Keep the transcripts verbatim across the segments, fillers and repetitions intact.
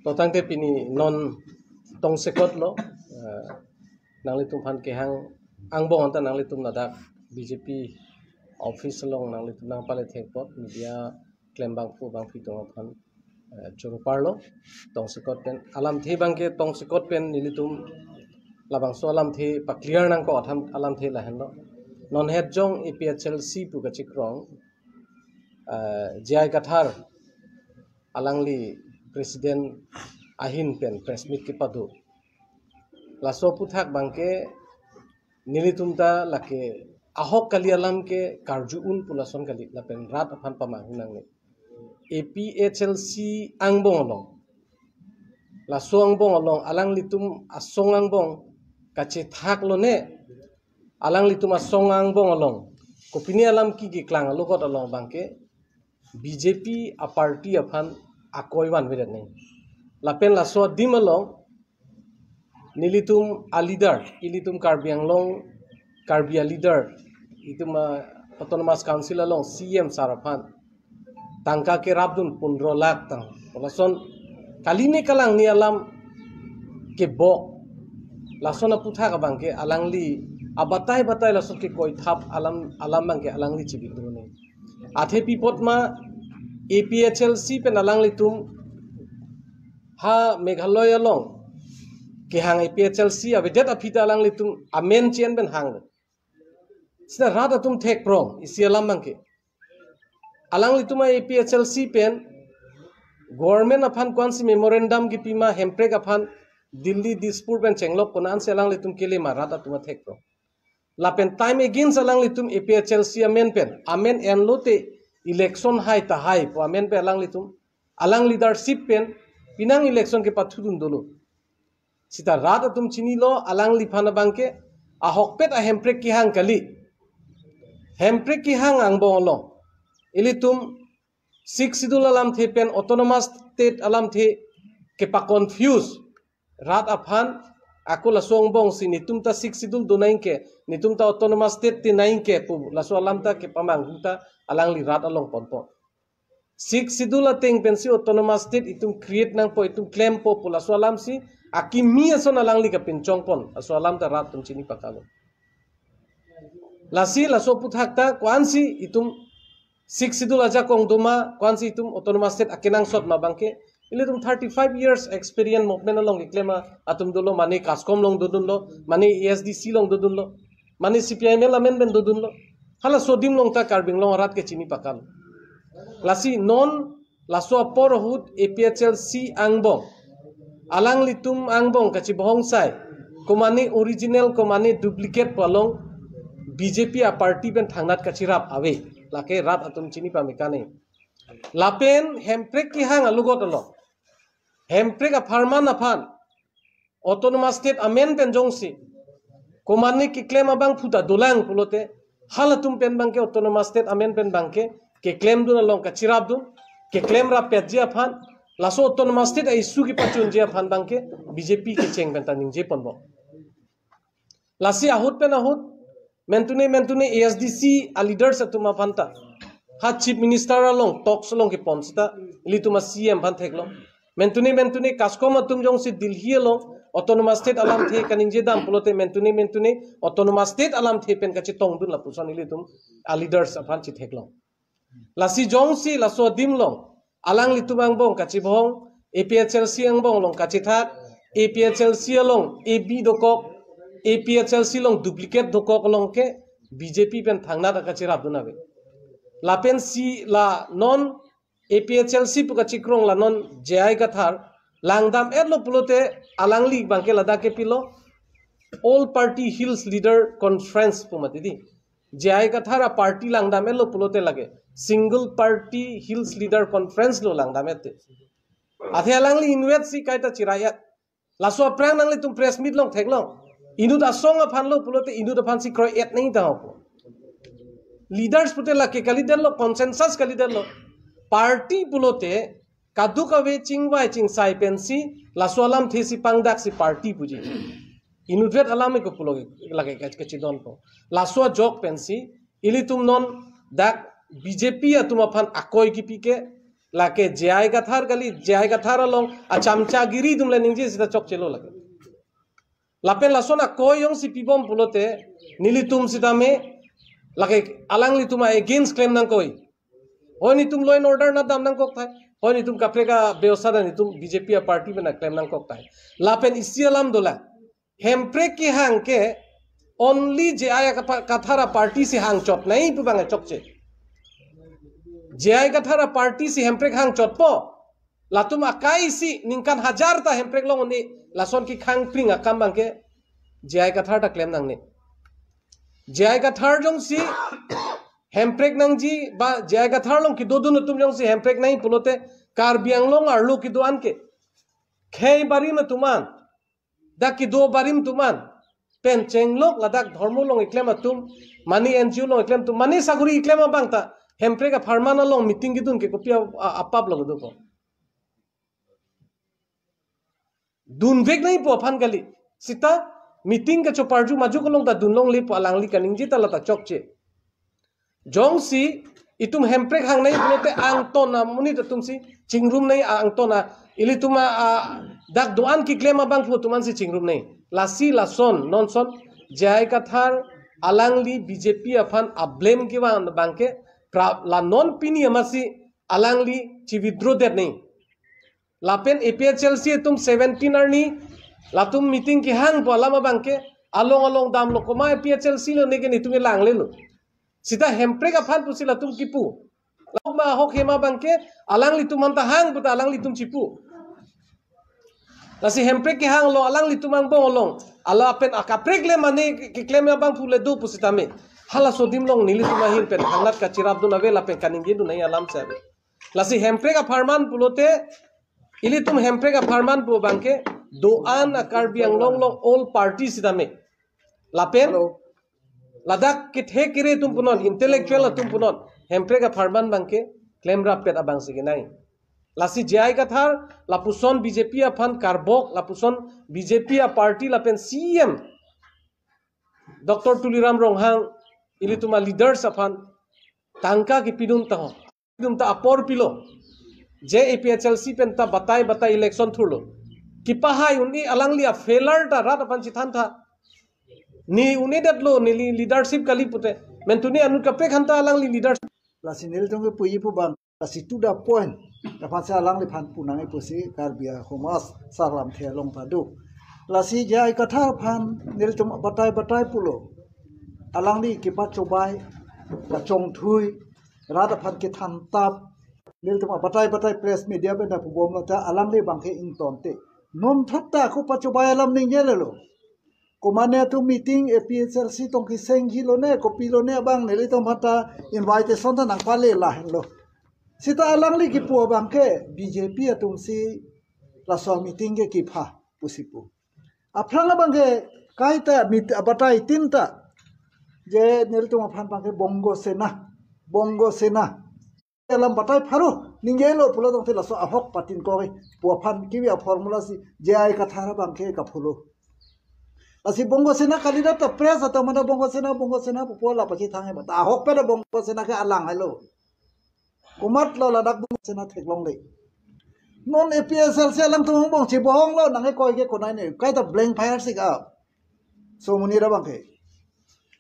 To tangte pini non tongsekot lo, eh, nanglitum aphan kehang angbong anta nanglitum ladak B J P office along nanglitum nangpale thekpot media klembangphu bangphi atum aphan, eh, choro parlo. Tongsekot pen alamthe abangke tongsekot pen nelitum labangso alamthe pa-clear nangkok atham alamthe lahenlo. Non het jong A P H L C pu kachikrong, eh, J I Kathar alangli president ahin pen press meet kepado. Laso aphuthak abangke nelitum ta lake ahok kali alam ke karju un pu lason kali lapen rat aphan pamanghu nangne. A P H L C angbong along, laso angbong along alanglitum asong angbong kachethak lone, alanglitum asong angbong along kopine alam kikeklang alokot along abangke B J P a-party aphan akoi vanvedet nang. Lapen laso adim along nelitum a-leader, ilitum Karbi Anglong, Karbi a-leader, itum, ah, Autonomous Council along C M sir aphan tangka kerapdun pondro lakh tang. Lason kali ne kalang ne alam kebok. Lason aphuthak abangke alangli abatai batai lason kekoithap alam, alam abangke alangli chibidro ne. Athe pi apot ma A P H L C pen alanglitum ha Meghalaya along kehang A P H L C avedet aphi ta alanglitum amen chen pen hang. Sita rat atum thekprong isi alam abangke. Alanglitum A P H L C pen government aphan ko-ansi memorandum kipi ma Hemprek aphan Delhi Dispur pen chenglok ko-ansi alanglitum kele ma rat atum thekprong. Lapen time against alanglitum A P H L C amen pen, amen enlote election hai ta hai pu amen pen alanglitum, alang leadership pen penang election kepathudun dolo. Sita rat atum chinilo alangliphan abangke ahokpet a-Hemprek kehang kali. Hemprek kehang angbong along ilitum Sixth Schedule alamthe pen Autonomous State alamthe kepa-confuse rat aphan, ako laso angbong si netum ta Sixth Schedule do nangji ke, netum ta Autonomous State te nangji ke pu laso alam ta kepamanghu ta alangli rat along ponpo. Sixth Schedule ateng pensi Autonomous State itum create nangpo, itum klempo pu laso alam si akimi ason alangli kapinchongpon, laso alam ta rat atum chini pakalo. Lasi laso aphuthak ta ko-ansi itum Sixth Schedule ajakong doma, ko-ansi itum Autonomous State akenangsot ma abangke, ilitum thirty-five years experience movement along keklem atum dolo, mane KASCOM along dodunlo, mane A S D C along dodunlo, mane C P I M L amen pen dodunlo. Halaso adim along ta Karbi Anglong arat ke chini pakal. Lasi non laso apor ahut A P H L C angbong, alanglitum angbong kachibohong sai, komane original komane duplicate pu along B J P a-party pen thangnat kachirap ave, lake rat atum chini pamekane. Lapen Hemprek kehang alogot along, Hemprek apharman aphan Autonomous State amen pen jongsi komane keklem abangphu ta dolang pulote, halatum pen abangke Autonomous State amen pen abangke keklemdun along kachirapdun, keklem rappetji aphan, laso Autonomous State a-issue kepachunji aphan abangke B J P kecheng pen ta ningjeponbom. Lasi ahut pen ahut mentune mentune A S D C a-leaders atum aphan ta ha Chief Minister along talks along kepon sita ilitum a-C M aphan theklong. Mentune mentune KASCOM atum jongsi Delhi along Autonomous State alamthe kaningjedam pulote mentune mentune Autonomous State alamthe pen kachetongdun lapuson ilitum a-leaders aphan chetheklong. Lasi jongsi laso adim along alanglitum angbong kachibohong, A P H L C angbong along kachethak, A P H L C along A B dokok, A P H L C along duplicate dokok along ke B J P pen thangnat akachirapdun ave. Lapen si la non A P H L C pu kachikrong la non J I Kathar langdam-etlo pulote alangli abangke ladak kepilo All Party Hills Leader Conference pu mati di. J I Kathar a-party langdam-etlo pulote lake single party Hills Leader Conference lo langdam-ette. Athe alangli inutvet si kaita chirayat. Laso aphrang nanglitum press meet along theklong. Inut asong aphanlo pulote inut aphan si kroi-et nangji ta ho. Leaders pute lake kalidetlo, consensus kalidetlo. Party pulote kadokave chingvai chingsai pensi laso alamthe si pangdak si party puji. Inutvet alam ko pulo lake kachidonpo. Laso ajok pensi ilitum non dak B J P atum aphan akoi kipi ke Lake J I Kathar kali, J I Kathar along achamchagiri atum le ningje sita chokchelo lake. Lapen lason akoi jongsi pibom pulote, nelitum sitame, lake alanglitum against klem nangkok. Hoi nelitum law and order na dam nangkok tahai. Hoi nelitum kaprek abewostha ta nelitum B J P a party pen na klem nangkok tahai. Lapen isi alam dolang. Hemprek kehang ke only J I Kathar a party si hangchot nangji pu abang chokche. J I Kathar a party si Hemprek hangchotpo. Latum akai si ningkan hajar ta Hemprek long un-e, lason kekhang pring akam abang ke J I Kathar ta klem nangne. J I Kathar jongsi Hemprek nangji ba J I Kathar along kedodun atum jongsi Hemprek nangji pulote Karbi Anglong arlo kedo-an ke khei barim atum an, dak kedo barim atum an pen chenglok ladak dhormo along keklem atum, mane N G O along keklem atum, mane sagori keklem abang ta Hemprek apharman along meeting kedun ke kopi a-, a-, apap lo kedo ko. Dunvek nangji pu aphan kali. Sita meeting kachoparju majok along ta dun longle pu alangli kaningje ta la ta chokche. Jongsi itum Hemprek hang nangji pulote angton amonit atum si chingrum nangji, angton a ilitum a, a, dak do-an keklem abangphu atum an si chingrum nangji. Lasi lason, non son, J I Kathar alangli B J P aphan a blame kevang abang ke pra-, la non pini amatsi alangli chi-withdraw det nangji. Lapen A P H L C atum seventeen arni, latum meeting kehang pu alam abang ke, along along damlo, komat A P H L C lo ne ke nelitum kelang lelo. Sita Hemprek aphan pusi latum kipu. Latum ahok hema abang ke, alanglitum aphan ta hang pu ta alanglitum chipu. Lasi Hemprek kehang along, alanglitum angbong along, ala pen akaprek le mane ke-, keklem abangphu le do pusitame. Halaso adim along nelitum ahin pen hanglat kachirap dun ave lapen kaningje dun nangji alam si ave. Lasi Hemprek apharman pulote, ilitum Hemprek apharman pu abang ke, do-an a Karbi Anglong along all party sitame. Lapen, Hello. Ladak kethe kere atum punon, intellectual atum punon, Hemprek apharman abang ke, klemrap pet abang si kenai. Lasi J I Kathar, lapuson B J P aphan karbok, lapuson B J P a party lapen C E M Doctor Tuliram Ronghang, ilitum a leaders aphan, tangka kepidun taho. Dum ta apor pilo. Je A P H L C pen ta batai batai election thurlo. Kepahai un-e alangli a failure ta rat aphan chethantha. Ne un-e detlo neli leadership kali pute. Mentuni anut kaprek aphan ta alangli leadership. Lasi nelitum kepuji pu abang, lasi to the point. Aphan si alangliphan pu nangji pusi Karbi a homage sarlamthe along ta do. Lasi J I Kathar aphan nelitum batai batai pulo. Alangli kepachobai, kachongthui, rat aphan kethantap, nelitum batai batai press media pen ta pubomlo ta alangli abang ke ingtonte. Non thot ta ako pachobai alam ningjelo. Komane atum meeting A P H L C tong kesengji lone, kopi lone abang nelitum aphan ta invitation ta nangpale lahenlo. Sita alangli kipu abang ke B J P atum si laso meeting ke kepha pusi pu. Aphrang abang ke kaita mit-, batai tin ta. Je nelitum aphan abang ke Bongo Sena. Bongo Sena. Alam batai pharo. Ningjelo pulo tangte laso ahok patin koi. Pu aphan kevi a formula si J I Kathar abang ke kaphulo. Lasi Bongo Sena kalidet ta press atum mane Bongo Sena, Bongo Sena pu pu la pachethang he ba. Ta ahok pen Bongo Sena ke alang helo. Komatlo ladak Bongo Sena theklongle. Non A P H L C alangtum bong chibohonglo nangkekoi ke konai ne. Kaita blank fire si ka. So muni ra abang ke.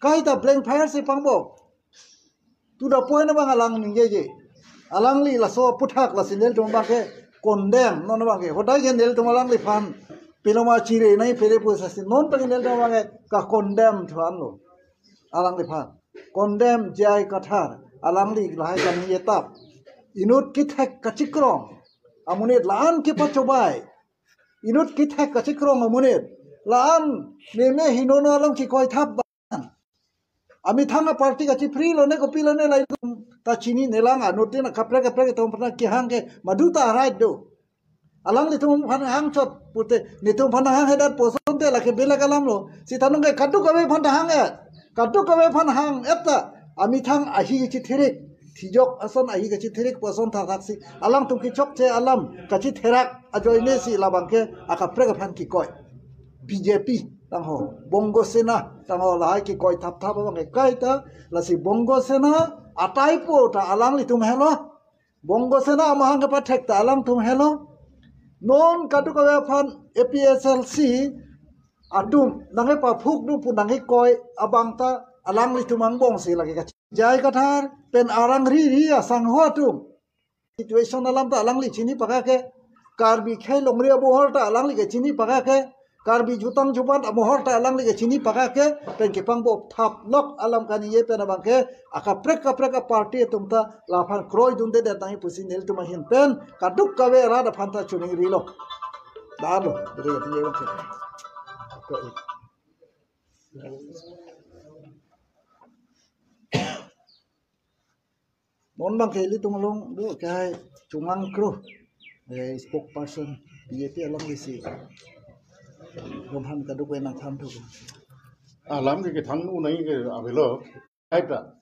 Kaita blank fire si pangbo. To the point abang alang ningjeje. Alangli laso aputhak lasi nelitum abang ke condemn non abang ke. Hodai ke nelitum alangliphan. Piloma chire nai pele pu sasi non abang ke nelitum abang ke ka condemn thuanlo. Alangliphan. Condemn J I Kathar. Alangli lahai kaningje tap. Inut kethek kachikrong amonit la-an kepachobai. Inut kethek kachikrong amonit. La-an meme hinono along kekoi thap ban. Amethang a party kachipri lone kopi lone la-an ta chininelang anut tin kaprek kaprek atum aphan kehang ke madu ta right do. Alanglitum aphan hangchot pute, nelitum aphan hanghedet pu asonte lake belak alamlo. Sita nonke kadokave aphan ta hang-et. Kadokave aphan hang-et ta. Amethang ahi kachitherik. Thijok ason ahi kachitherik pu ason thakthak si. Alangtum kechokche alam kachitherak ajoine si labang ke akaprek aphan kekoi. B J P tangho. Bongo Sena tangho lahai kekoi thapthap abang ke kaita. Lasi Bongo Sena ataipo ta alanglitum helo. Bongo Sena amahang kepathek ta alangtum helo. Non kadokave aphan A P H L C atum nangkepaphuk do pu nangkekoi abang ta alanglitum angbongsi lake kachi-, J I Kathar pen arang ri ri asangho atum situation alam ta alangli chini pakake. Karbi khei longri abohor ta alangli ke chini pakake. Karbi jutang jubat abohor ta alangli ke chini pakake. Pen kepangbo thap lok alam kaningje pen abangke akaprek kaprek a-party atum ta laphan kroidunde det nangji pusi nelitum ahin pen kadokave rat aphan ta choningri lo. Dalo, dere ya tinggi. Non abangke ilitum along do kehai Chunglang Kro, eh, spokesperson B J P along isi. Rohan kadokave nangthan thu. Alam ke kethang nu nai ke avelo. Hai ta.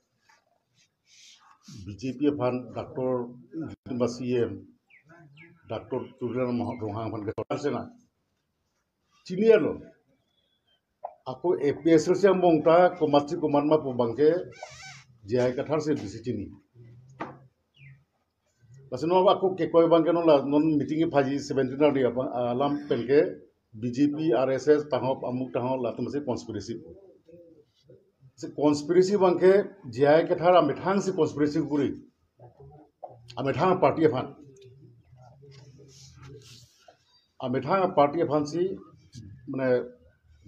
B J P aphan Doctor Jitendra C M, Doctor Tuliram Ronghang aphan ke Sena. Chini alo. Ako A P H L C angbong ta komatsi komat ma pu abangke J I Kathar si bisi chini. Lasi non ako kekoi abangke non la non meeting kephaji seventeen arni aphan alam penke B J P, R S S, tanghop, amuk tanghop, latum si conspiracy. Si conspiracy abangke J I Kathar amethang si conspiracy kuri. Amethang party aphan. Amethang party aphan si, mane,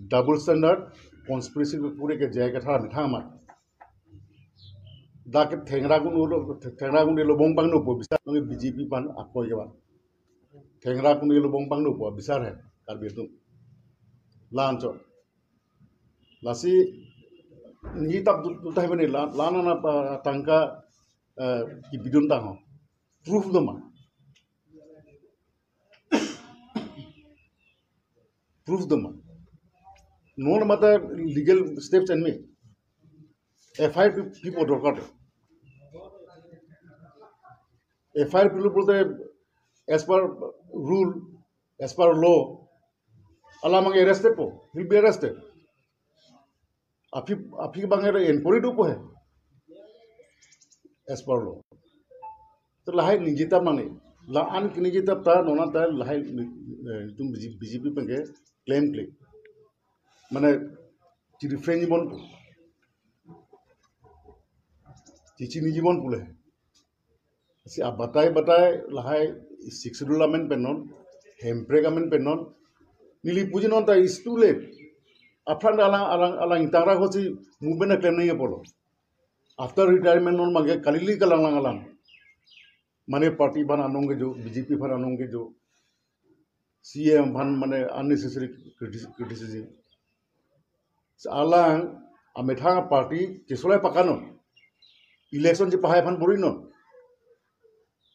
double standard conspiracy kuri ke J I Kathar amethang amat. Dak ke thengra kun ulo, thengra kun ilo bong pangno po bisar nang B J P aphan akoi ke ba. Thengra kun ilo bong pangno po bisar hai Karbi atum. La-anchot. Lasi ni tap dut dut hai bani la, la-an ana pa tangka, eh, kebidun tangho. Proof do ma. Proof do ma. Non mata legal steps enme. F I R pi-, pipo dorkar. F I R pilo pulote as per rule, as per law, alam abang arrested po, he'll be arrested. Aphi, aphi abang era inquiry dopo he. As per law. To lahai ningje tap mane. La-an keningje tap ta, non ta lahai, eh, itum B J P, B J P penke claim claim. Mane, chirefrain bon pu. Chichiniji bon pule. Si abatai batai lahai Sixth Schedule amen pen non, hemprek amen pen non. Neli puji non ta is too late. Aphrang alang, alang, alang intang ra hosi movement claim nangji apotlo. After retirement non mage kalili kalanglang alam. Mane party aphan anong kejo, B J P aphan anong kejo. C M aphan mane unnecessary criti-, criticism. Alang amethang party chesolai pakanon. Election chepahai aphan bor-inon.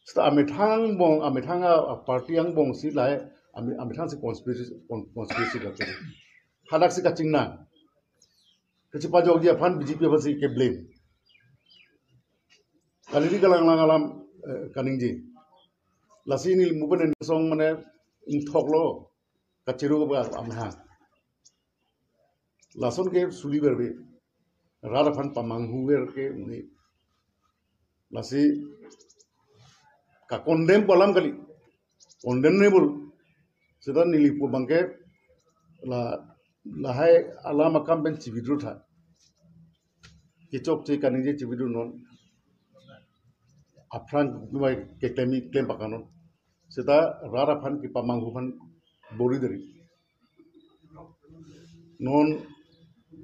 Seta amethang angbong, amethang a, a party angbong si lahai, ame-, amethang si conspiracy, con-, conspiracy kaching. Hadak si kachingnang. Kachepajokji aphan B J P aphan si ke-blame. Kalili kalanglang alam, eh, kaningje. Lasi neli movement song mane ingthoklo. Kachiru ba amha. Lason ke suli berbe. Rat aphan pamanghu ber ke uni. Lasi ka-condemn pu alam kali. Condemnable. Seta neli pu abangke la, lahai alam akam pen chi-withdraw tha. Kechokche kaningje chi-withdraw non. Aphrang kumai ke claim, claim pakanon. Seta rat aphan kepamanghu aphan bor-i deri. Non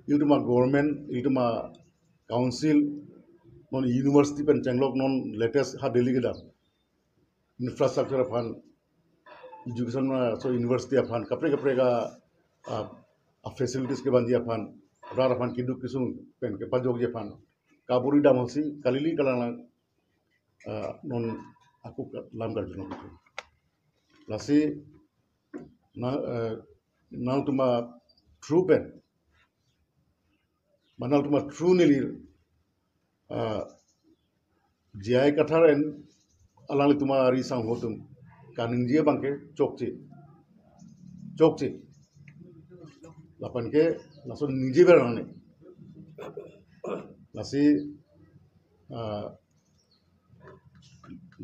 ilitum a-government, ilitum a-council, non university pen chenglok non latest ha Delhi kedam. Infrastructure aphan, education, ah, so university aphan, kaprek kaprek a, a, a facilities kevanji aphan, rat aphan keduk kesung pen kepajokji aphan kabor-i dam hosi, kalili kalanglang, ah, non ako ka-, lam karjuno. Lasi na, eh, nangtum a-through pen, mane nangtum a-through neli, ah, J I Kathar and alanglitum ari sangho atum kaningje abangke chokche. Chokche. Lapen ke lason ningje ber nangne. Lasi, ah,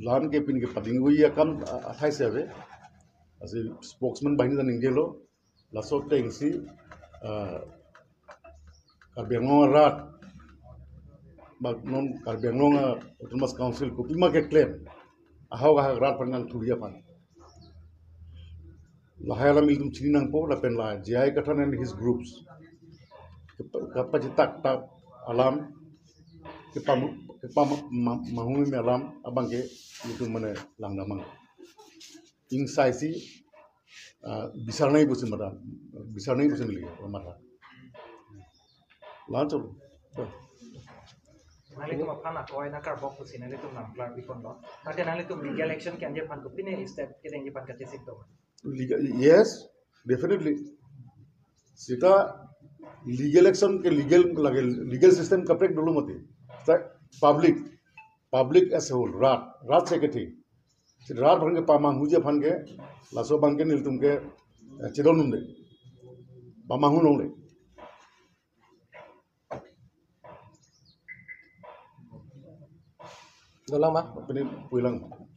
Lam ke pini ke pading ui akam, ah, athai se ave. Asi spokesman banghini ta ningjelo. Laso atengsi, ah, Karbi Anglong arat, bak non Karbi Anglong, ah, Autonomous Council kopima keklem, ahok ahak rat aphan nangthurji aphan. Lahai alam ilitum chini nangpo, lapen la J I Kathar and his groups kepa-, kapachitak tak alam, kepam-, kepam-, ma-, mahumi alam abang ke ilitum mane langdamnang. Ingsaisi, ah, bisar nangji pusi mata, bisar nangji pusi neli mata. Langsung. Nanglitum aphan akoi nangkarbok pusi nanglitum nangklarpiponlo. Mate nanglitum legal action ke-enji aphan kopine step kedengji aphan kachesik do? Legal, yes, definitely. Sita legal action ke legal lage, legal system kaprek dolo mati. Sita public, public as a whole, rat, rat sekethek. Sita rat aphan kepamanghuji aphan ke, laso abang ke nelitum ke, eh, chedondunde. Pamanghu longle. Dolang ma? Pini pulang.